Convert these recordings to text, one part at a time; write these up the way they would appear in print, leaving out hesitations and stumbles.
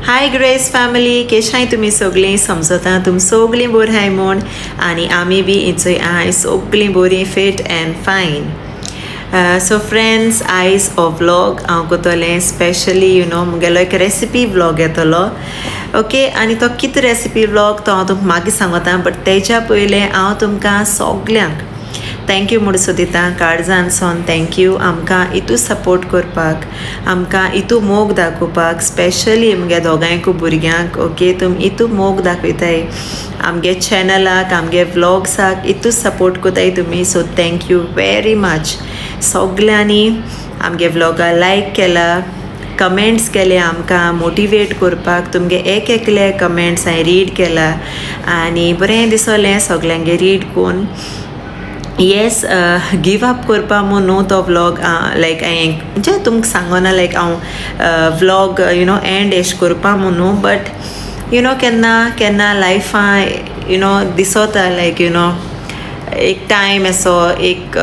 हाय grace family, केशाय तुमी सगळीं? समजता तुम सगळीं बरी हाय म्हूण आनी आमी बी इंचय आहाय सगळीं बरीं, fit and fine. So friends, आयज हो व्लॉग हांव कोतोलें स्पेशली मुगेलो एक रेसिपी व्लॉग येतलो, ओके. आनी तो कितें रेसिपी व्लॉग तो हांव तुमकां मागीर सांगता, बट तेच्या पयलें हांव तुमकां सगल्यांक thank you म्हूण सोदिता. काळजान सोन thank you आमकां इतू सपोर्ट करपाक, आमकां इतू मोग दाखोवपाक, स्पेशली म्हगे दोगांयकू भुरग्यांक, ओके. तुमी इतू मोग दाखयताय आमगे चॅनलाक, आमगे व्लॉग्साक इतू सपोर्ट करताय तुमी. So thank you very much. सगल्यांनी आमगे व्लॉगा लायक केला, कमेंट्स केले आमकां मोटिवेट करपाक. तुमगे एक एकले कमेंट्स हांवें रीड केला आनी बरें दिसलें सगल्यांगे रीड करून. येस, गिव अप करपा म्हूण न्हू तो व्लॉग, लायक हांवें म्हणजे तुमकां सांगना लायक हांव व्लॉग एंड एश करपा म्हूण न्हू, बट केन्ना केन्ना लायफान दिसता लायक एक टायम असो एक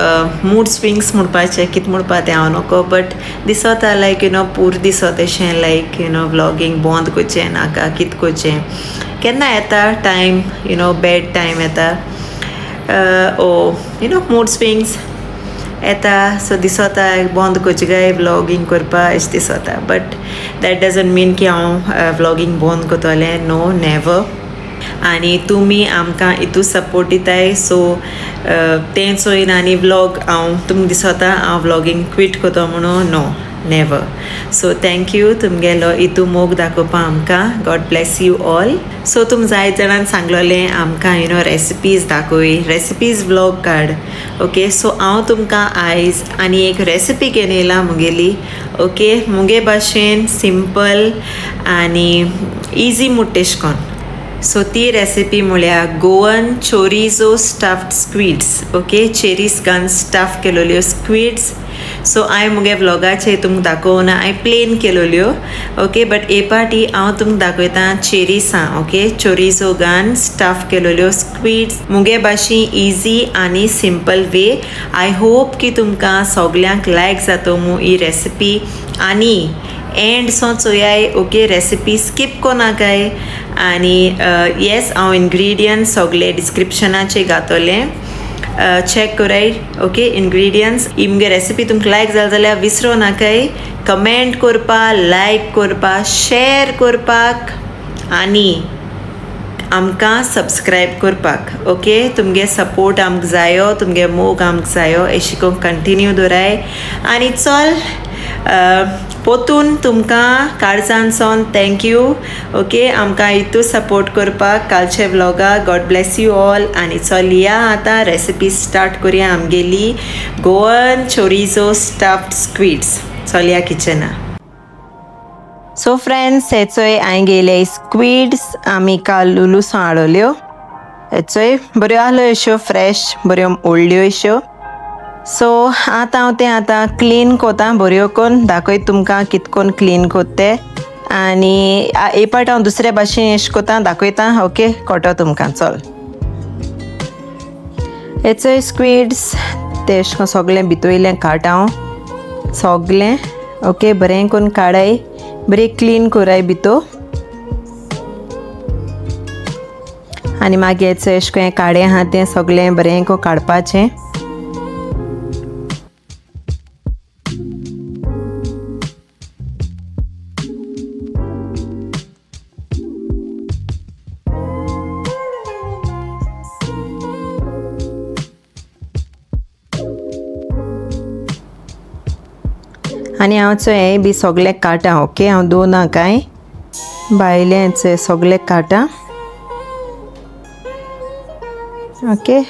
मूड स्विंग्स म्हणपाचें, कितें म्हणपा तें हांव नको, बट दिसता लायक पूर दिसता अशें लायक व्लॉगींग बंद करचें नाका, कितें करचें. केन्ना येता टायम बॅड टायम येता ओ मूड स्विंग्स येता, सो दिसता बंद करचें काय व्लॉगींग करपा अशें दिसता. बट that doesn't mean की हांव व्लॉगींग बंद करतलें, नो, नेवर. आनी तुमी आमकां इतू सपोर्ट दिताय, सो तें चोयन आनी व्लॉग हांव तुमकां दिसता हांव व्लॉगींग क्विट करता म्हणून, no, never. So thank you तुमगेलो इतू मोग दाखोवपा आमकां. God bless you all. So तुम जायत जाणान सांगलोलें आमकां रेसिपीज दाखय, रेसिपीज व्लॉग काड, ओके. सो हांव तुमकां आयज आनी एक रेसिपी घेवन येयला मुगेली, ओके. मुगे भाशेन सिंपल आनी इजी म्हणटा तेश कोन्न. सो ती रेसिपी म्हळ्यार Goan chorizo stuffed squids, okay. Cherries gun stuff केलोल्यो squids. So हांवें मुगे व्लॉगाचेर तुमकां दाखोवना, हांवें प्लेन केलोल्यो, ओके. बट ए पाटी हांव तुमकां दाखयता चेरीसां, ओके. चोरिझो गन स्टफ केलोल्यो स्क्विड्स मुगे भाशेन इजी आनी सिंपल वे. I hope की तुमकां सगल्यांक लायक जातो मू ही रेसिपी आनी एंड सो चोयाय, ओके. रेसिपी स्कीप कोनाकाय. आनी येस, हांव इन्ग्रिडियंट्स सगळे डिस्क्रिप्शनाचेर घातोलें, चॅक कराय, ओके. इन्ग्रिडियंट्स. ही मुगे रेसिपी तुमकां लायक जाल जाल्यार विसरो नाकाय कमेंट करपा, लायक करपा, शेर करपाक आनी आमकां सबस्क्रायब करपाक, ओके. तुमगे सपोर्ट आमकां जायो, तुमगे मोग आमकां जायो, अशें करून कंटिन्यू दवराय. आनी चल पोतून तुमकां काळजान सोन thank you, okay, आमकां इतू सपोर्ट करपाक कालचे व्लॉगाक. गॉड ब्लेस you all. आनी चल या आतां रेसिपी स्टार्ट करुया आमगेली गोवन चोरिझो स्टफ्ड स्क्विड्स. चल या किचना. सो फ्रेंड्स, हेचोय हांवें घेयले स्क्विड्स, आमी काल लुलूसां हाडल्यो. हेचोय बऱ्यो आहल्यो अश्यो फ्रेश, बऱ्यो व्हडल्यो अश्यो. सो आतां हांव तें आतां क्लीन कोता बऱ्यो कोन्न, दाखयता तुमकां कितकोन क्लीन कोत्ता तें. आनी ए पाट हांव दुसरे भाशेन एश कोता दाखयता, ओके, कळटो तुमकां. चल हेचोय स्क्विड्स ते एश कोन्न सगळें भितोयलें काडटा हांव सगळें, ओके. बरें कोन्न काडाय, बरें क्लीन कोराय भितो. आनी मागीर हेचो एश कोन्न काडे आहा तें सगळें बरें कोन्न काडपाचें. आनी हांव चोय हें बी सगळें काडटा, ओके. हांव दवरना कांय भायलें, चोय सगळें काडटा, ओके.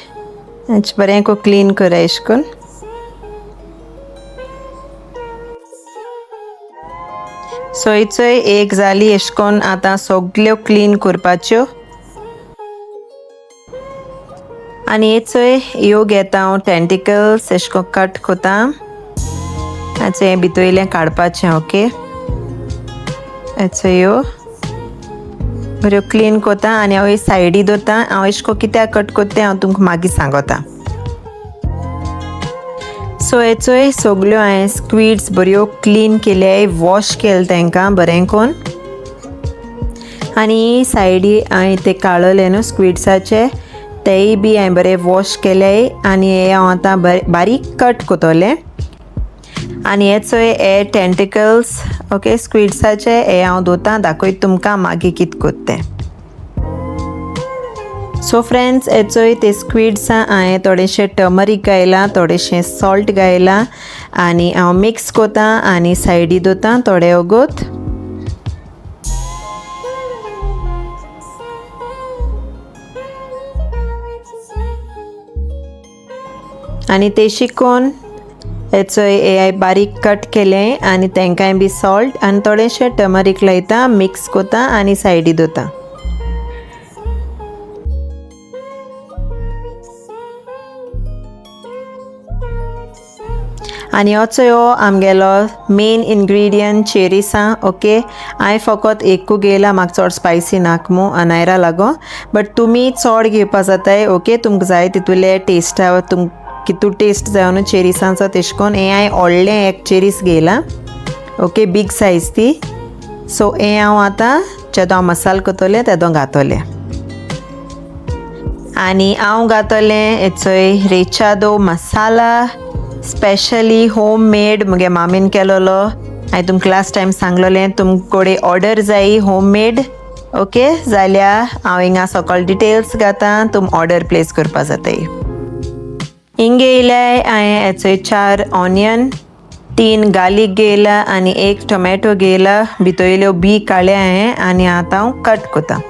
बरें को क्लीन कराय अशें करून. सो चोय एक जाली अशें करून आतां सगल्यो क्लीन करपाच्यो. आनी चोय ह्यो घेता हांव टेंटिकल्स अशें करून कट कोता. आतां हें भितोयलें काडपाचें, ओके. ह्यो बऱ्यो क्लीन कोता आनी हांव सायडी दवरता. हांव अशें करून कित्याक कट कोत्ता तें हांव तुमकां मागीर सांगता. सो हेचोय सगल्यो हांवें स्क्विड्स बऱ्यो क्लीन केले, वॉश केले तांकां बरें कोन्न. आनी सायडी हांवें ते काळले न्हू स्क्विड्साचे तेय बी हांवें बरें वॉश केले आनी हे हांव आतां बारीक कट कोतोलें. आनी हे चोय हे टेंटिकल्स ओके स्क्विड्साचे हे हांव दवरतां, दाखयता तुमकां मागीर कितें कोत्ता तें. सो फ्रेंड्स हे चोय ते स्क्विड्सां हांवें थोडेशें टर्मरीक घायलां, थोडेशें सॉल्ट घायलां आनी हांव मिक्स कोता आनी सायडी दवरतां थोडे वोगोत. आनी ते शिकोवन हे चोय हे बारीक कट केलें आनी तांकांय बी सॉल्ट आनी थोडेशें टर्मरीक लायता, मिक्स कोता आनी सायडी दवरता. आनी हो चोय हो आमगेलो मेन इन्ग्रिडियंट चेरीसां ओके. हांवें फकत एकू घेयला, म्हाका चड स्पायसी नाका मू अनायरा लागो, बट तुमी चड घेवपा जाताय ओके. तुमकां जाय तितूले टेस्टा तुमकां कितू टेस्ट जाय न्हू चेरीसांचो तेश कोन हें हांवें व्हडलें एक चेरीस घेयलां ओके, बीग सायज ती. सो हें हांव आतां जेदो हांव मसाल करतलें तेदो घातलें. आनी हांव घातलें हे चोय रेचादो मसाला स्पेशली होम मेड मुगे मामीन केलोलो. हांवें तुमकां लास्ट टायम सांगलोलें तुमकडे ऑर्डर जाय होम मेड ओके जाल्यार हांव हिंगा सकयल डिटेल्स घातां, तुम ऑर्डर प्लेस करपा जाताय. हिंग येयल्याय हांवें हेचोय 4 ऑनियन, 3 गार्लीक घेयला आनी 1 टोमॅटो घेयला, भितरल्यो बी काडल्या हांवें आनी आतां हांव कट कोता.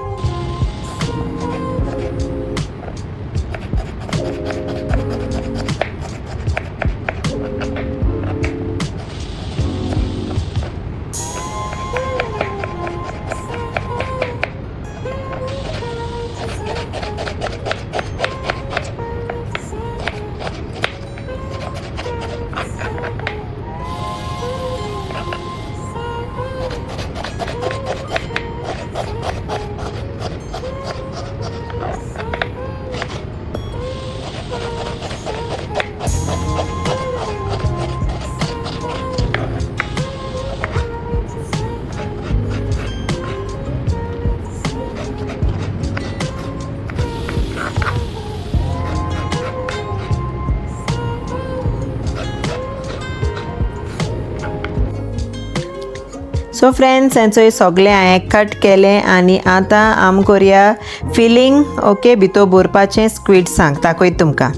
सो फ्रेंड्स हेंचो सगळें हांवें कट केलें आनी आतां आम करुया फिलींग ओके भितर भरपाचें स्क्विड्सांक दाखयता तुमकां.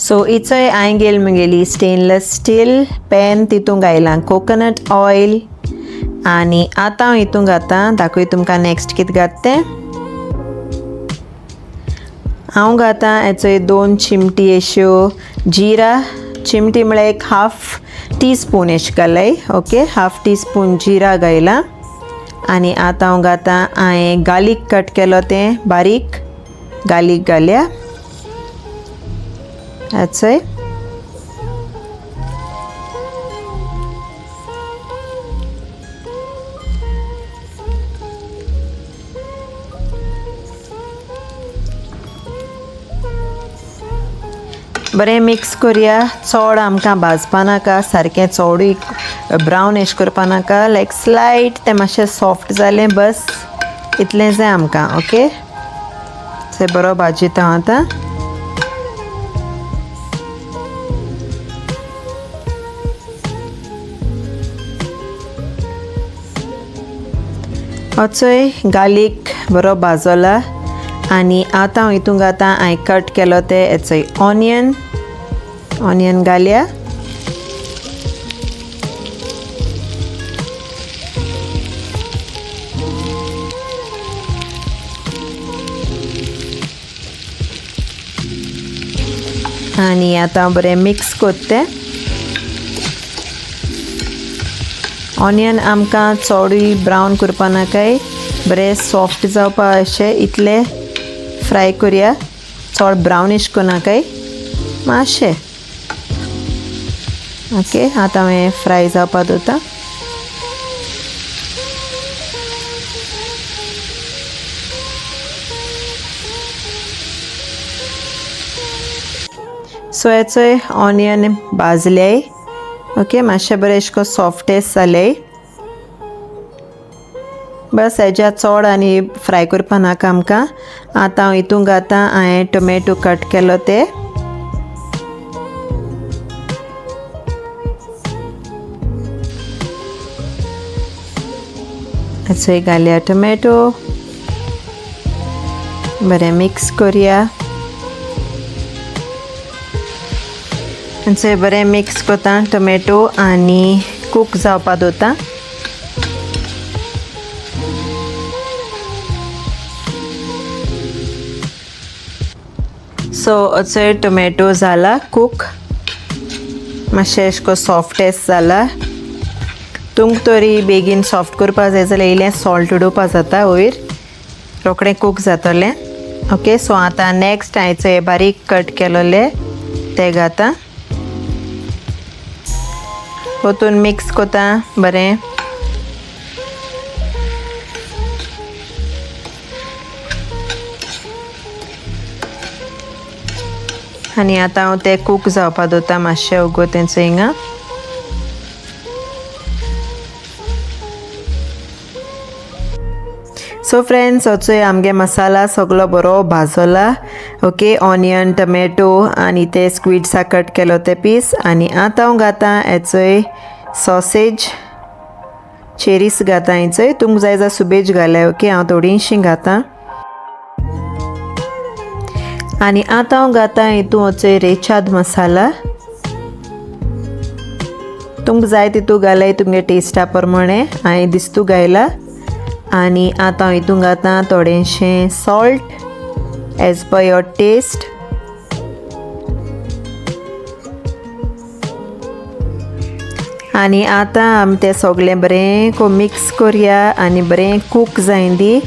सो इचोय हांवें घेयल मुगेली स्टेनलेस स्टील पॅन, तितूंत घायलां कोकोनट ऑयल आनी आतां हांव हितूंत घातां, दाखयता तुमकां नेक्स्ट कितें घाता तें. हांव घातां हेचोय 2 चिमटी अश्यो जिरा, चिमटी म्हळ्यार एक हाफ टी स्पून अशें घालाय ओके, हाफ टी स्पून जिरा घायला. आनी आतां हांव घातां हांवें गार्लीक कट केलो तें बारीक गार्लीक घाल्या चोय. बरें मिक्स करुया, चड आमकां भाजपा नाका, सारकें चडूय ब्रावन एश करपा नाका, लायक स्लायट तें मातशें सॉफ्ट जालें बस इतलें जाय आमकां ओके. से बरो भाजयता हांव आतां. हो चोय गार्लीक बरो भाजला आनी आतां हांव हितूंत घातां हांवें कट केलो तें हेचोय ऑनियन, ऑनियन घालया. आनी आतां बरें मिक्स कोत्ता तें. ऑनियन आमकां चडूय ब्रावन करपा नाकाय, बरें सॉफ्ट जावपा अशें इतलें फ्राय करुया, चड ब्रावनीश करनाकाय मातशें ओके. आतां हांवें फ्राय जावपा दवरता. सो हेचोय ऑनियन भाजले ओके, मातशें बरें अशें करून सॉफ्टेस जाले. बस हेज्या चड आनी फ्राय करपा नाका आमकां. आतां हांव हितून घातां हांवें टोमॅटो कट केलो ते. अशें घालया टोमॅटो, बरें मिक्स करया. अशें बरें मिक्स करता टोमॅटो आनी कूक जावपा दवरता. सो अशें टोमॅटो जाला कूक, मातशें अशें करून सॉफ्टेस जाला. तुमकां तरी बेगीन सॉफ्ट करपा जाय जाल्यार इल्लें सॉल्ट उडोवपा जाता वयर, रोखडें कूक जातलें. ओके, सो आतां नेक्स्ट हांवें बारीक कट केलोले ते घाता, परतून मिक्स करता बरें. आनी आतां हांव ते कूक जावपा दवरता मातशें उगो तेंचो हिंगा. सो फ्रेंड्स वचोय आमगे मसाला सगलो बरो भाजला. ओके, ऑनियन टोमॅटो आनी ते स्क्विड्सा कट केलो ते पीस. आनी आतां हांव घातां हेचोय सॉसेज चेरीस घातां हेचोय. तुमकां जाय जाल्यार सुबेज घालाय. ओके, हांव थोडीशीं घातां. आनी आतां हांव घातां हितून वचोय रेचाद मसाला. तुमकां जाय तितू घालाय तुमगे टेस्टा प्रमाणे, हांवें दिस्तू घायला. आनी आतां हांव हितून घातां थोडेंशें salt as per your taste. आनी आतां आमी तें सगळें बरें को मिक्स करया आनी बरें कूक जाय दी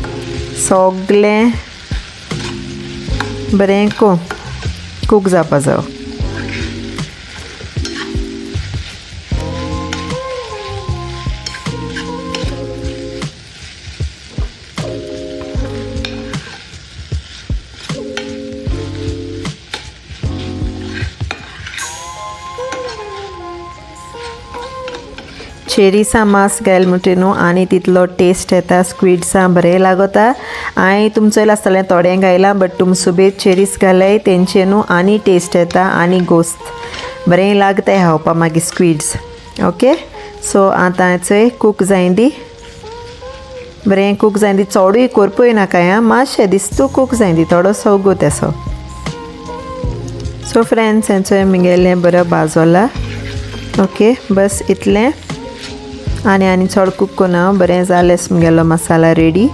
सगळें बरें को कूक जावपा जावो. चेरीसा मांस घायल म्हणटा न्हू आनी तितलो टेस्ट येता, स्क्विड्सां बरें लागता. हांवें तुमचो आसतलें थोडें घायलां, बट तुम सुबेज चेरीस घालाय तेंचे न्हू आनी टेस्ट येता आनी गोस्त बरें लागता खावपा मागीर स्क्विड्स. ओके, सो आतां चोय कूक जाय दी, बरें कूक जाय दी. चडूय करपूय नाका आं, मातशें दिस्तू कूक जाय दी, थोडोसो उगो तेसो. सो फ्रेंड्स हेंचोय मुगेलें बरें भाजोला. ओके, बस इतलें. आनी आनी चड कूक करना, बरें जालें मुगेलो मसाला रेडी.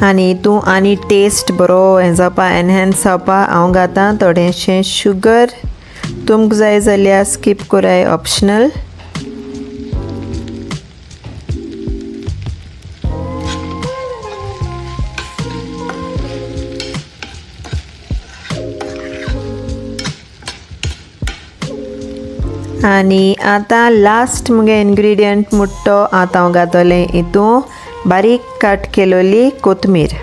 आनी तूं आनी टेस्ट बरो हें जावपा, एनहेन्स जावपा हांव घातां थोडेंशें शुगर. तुमकां जाय जाल्यार स्कीप कराय, ऑप्शनल. आनी आतां लास्ट मुगे इन्ग्रिडियंट मुट्टो आतां हांव घातलें हितून बारीक कट केलोली कोथमीर.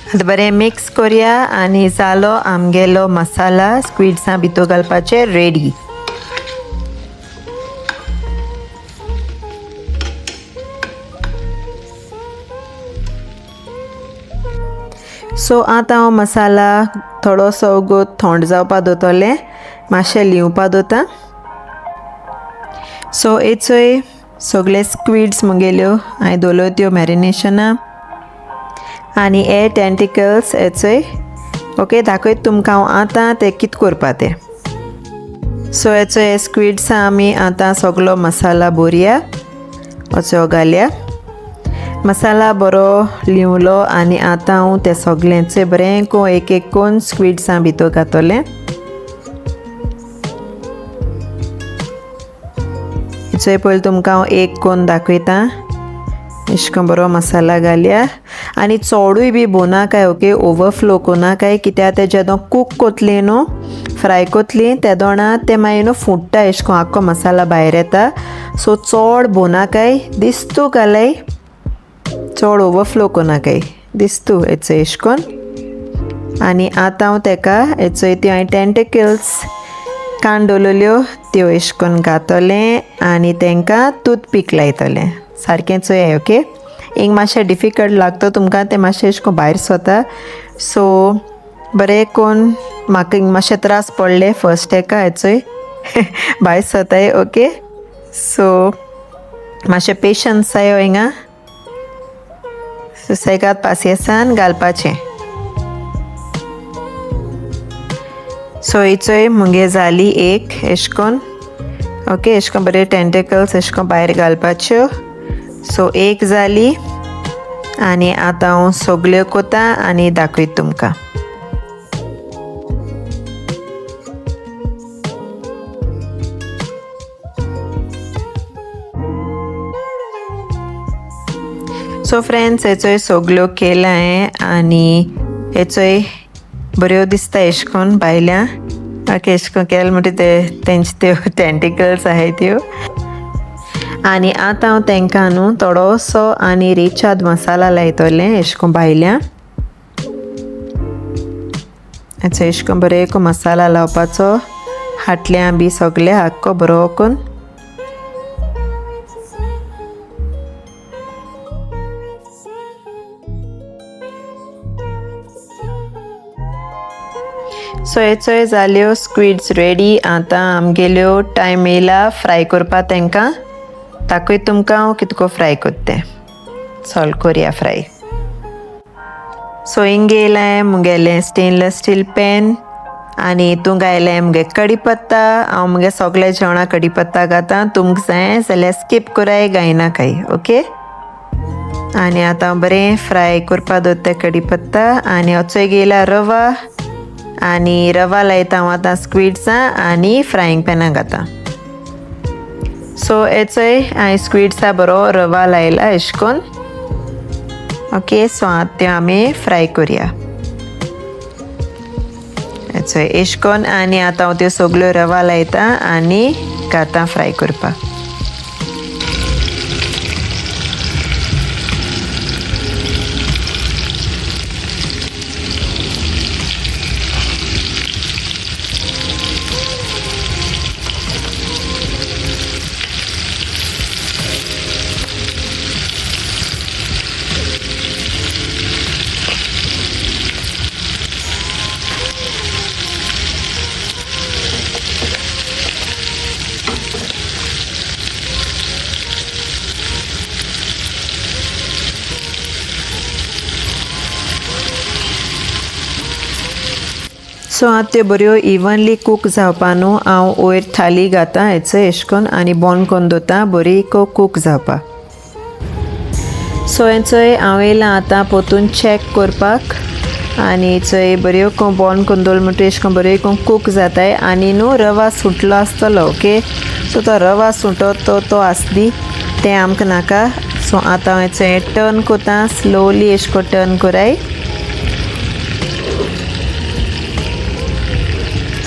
आतां बरें मिक्स करया आनी जालो आमगेलो मसाला स्क्विड्सां भितर घालपाचें रेडी. सो आतां हांव मसाला थोडोसो उगो थोंड जावपा दवरतलें, मातशें लिवपा दवरता. सो हेचोय सगळे स्क्विड्स मुगेल्यो हांवें दवरल्यो त्यो मॅरिनेशना आनी हे टेंटिकल्स हेचोय. ओके, दाखयत तुमकां हांव आतां ते कितें करपा तें. सो हेचो हे स्क्विड्सां आमी आतां सगलो मसाला भरया, असो घालया मसाला बरो लिवलो. आनी आतां हांव तें सगळेंचे बरें को एक एक कोन स्क्विड्सां भितर घातलें. हेचोय पयलीं तुमकां हांव एक कोन दाखयतां. अशें करून बरो मसाला घालया आनी चडूय बी भोवनाकाय. ओके, ओवरफ्लो कोनाकाय, कित्याक तें जेदो कूक कोतली न्हू, फ्राय कोतली तेदोणा तें मागीर न्हू फुट्टा, अशें करून आख्खो मसाला भायर येता. सो चड भोवनाकाय, दिस्तू घालाय. चड ओवरफ्लो कोनाकाय दिसतू हेचो एश कोन्न. आनी आतां हांव तेका हेचो त्यो हांवें टेंटेकल्स काण दवरल्यो त्यो एश कोन्न घातलें आनी तेंकां टूथपीक लायतलें. सारकें चोयाय ओके. हिंग मातशें डिफिकल्ट लागता तुमकां तें मातशें एश कोन्न भायर सोता. सो बरें कोन्न म्हाका हिंग मातशें त्रास पडले फर्स्ट एका हेचोय भायर सोताय ओके. सो मातशें पेशन्स जायो हिंगा. सुसेगाद पासियेसान घालपाचें. सो हिचोय मुगे जाली एक एश कोन्न ओके. एश कोन्न बरे टेंटेकल्स एश कोन्न भायर घालपाच्यो. सो एक जाली आनी आतां हांव सगल्यो कोता आनी दाखयता तुमकां. सो फ्रेंड्स हेचोय सगल्यो केला हांवें आनी हेचोय बऱ्यो दिसता एश कोन्न भायल्या ओके. एश कोन्न केलें म्हणटा ते तेंचे त्यो टेंटिकल्स आहाय त्यो. आनी आतां हांव तेंकां न्हू थोडोसो आनी रेचाद मसाला लायतलें एश कोन्न भायल्या. हेचो एश कोन्न बरें मसाला लावपाचो हाटल्यां बी सगळें आख्खो बरो कोन्न. सो हेचोय जाल्यो स्क्विड्स रेडी. आतां आमगेल्यो टायम येयला फ्राय करपा तेंकां. दाखय तुमकां हांव कितको फ्राय करता तें. चल कोरया फ्राय. सो हिंग येयलें मुगेलें स्टेनलेस स्टील पॅन आनी हितूंक घायलें मुगे कडीपत्ता. हांव मुगे सगळे जेवणाक कडीपत्ता घाता. तुमकां जाय जाल्यार स्कीप कराय घायनाकाय ओके. आनी आतां बरें फ्राय करपा दवरता कडीपत्ता. आनी असोय घेयला रवा आनी रवा लायता हांव आतां स्क्विड्सां आनी फ्रायिंग पॅनां घाता. सो हेचोय हांवें स्क्विड्सा बरो रवा लायला एश कोन्न ओके. सो आतां त्यो आमी फ्राय करया हेचोय एश कोन्न. आनी आतां हांव त्यो सगल्यो रवा लायता आनी घाता फ्राय करपाक. सो आतां त्यो बऱ्यो इवनली कूक जावपा न्हू हांव वयर थाली घाता हेचो एश कोन्न आनी बंद करून दवरता बरी कूक जावपा. सो हेचोय हांव येयलां आतां पोतून चॅक करपाक आनी चोय बऱ्यो बंद करून दवरलें म्हणटकीर एश कोन्न बऱ्यो कूक जाताय. आनी न्हू रवा सुटलो आसतलो ओके. सो तो रवा सुटत तो तो आसदी तें आमकां नाका. सो आतां हांव हेचो टर्न करता स्लोली एश कोन्न टर्न कराय.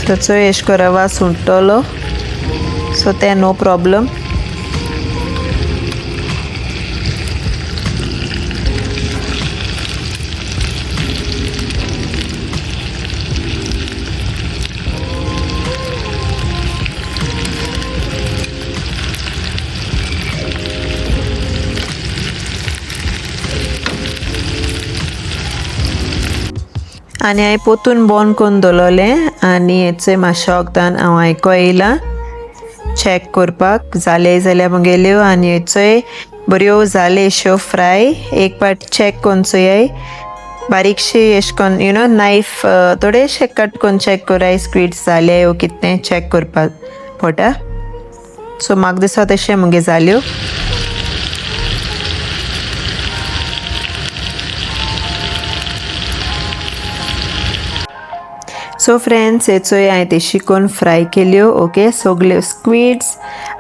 चोय एश कोन्न रवा सुट्टलो. सो तें नो प्रॉब्लम. आनी हांवें पोतून बंद करून दवरलें आनी हेचोय मातशें वखदान हांव आयको येयलां चॅक करपाक जाले जाल्यार मुगेल्यो. आनी हेचोय बऱ्यो जाले श्यो फ्राय. एक पाट चॅक करून चोयाय बारीकशी एश कोन्न you know knife थोडेशें कट करून चॅक कराय स्क्विड्स जाले वो कितें चॅक करपाक पडटा. सो म्हाका दिसता तशें मुगे जाल्यो. सो फ्रेंड्स हेचोय हांवें तेशी करून फ्राय केल्यो ओके सगल्यो स्क्विड्स.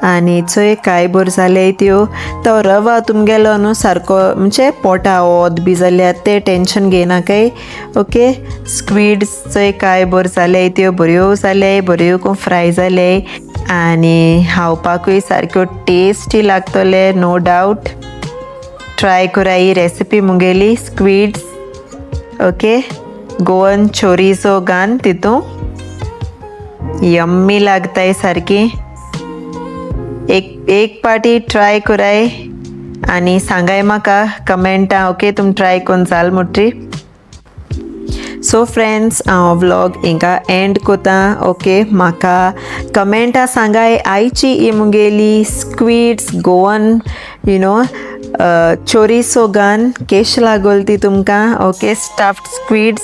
आनी चोय काय बऱ्यो जाले त्यो. तो रवा तुमगेलो न्हू सारको म्हणजे पोटा वत बी जाल्यार तें टेंशन घेयनाकाय ओके. स्क्विड्स चोय काय बऱ्यो जाले त्यो, बऱ्यो जाले बऱ्यो फ्राय जाले आनी खावपाकूय सारक्यो टेस्टी लागतले नो डावट. ट्राय कराय ही रेसिपी मुगेली स्क्वीड्स. ओके, गोवन चोरिसो घान तितू यम्मी लागताय सारकी. एक एक पाटी ट्राय कराय आनी सांगाय म्हाका कमेंटा. ओके, तुम ट्राय करून जाल मुट्री. सो फ्रेंड्स, हांव व्लॉग हिंगा एंड कोता. ओके, म्हाका कमेंटा सांगाय आयची ही मुगेली स्क्वीड्स गोवन चोरिसो घान केश लागोल ती तुमकां. ओके, स्टफ्ड स्क्वीड्स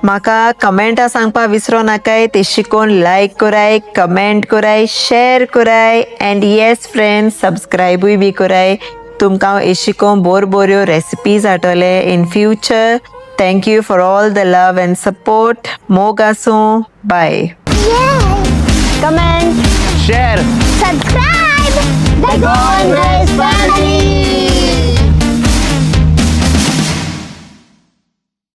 म्हाका कमेंटा सांगपा विसरो नाकाय. ते शिकोवन लायक कराय, कमेंट कराय, शेअर कराय एंड येस फ्रेंड्स, सबस्क्रायबूय बी कराय. तुमकां हांव शिकोवन बोर बोऱ्यो रेसिपीज हाडटले in future. Thank you for all the love and support. मोग आसूं. बाय. Comment, Share. Subscribe. The Goan Girls Family.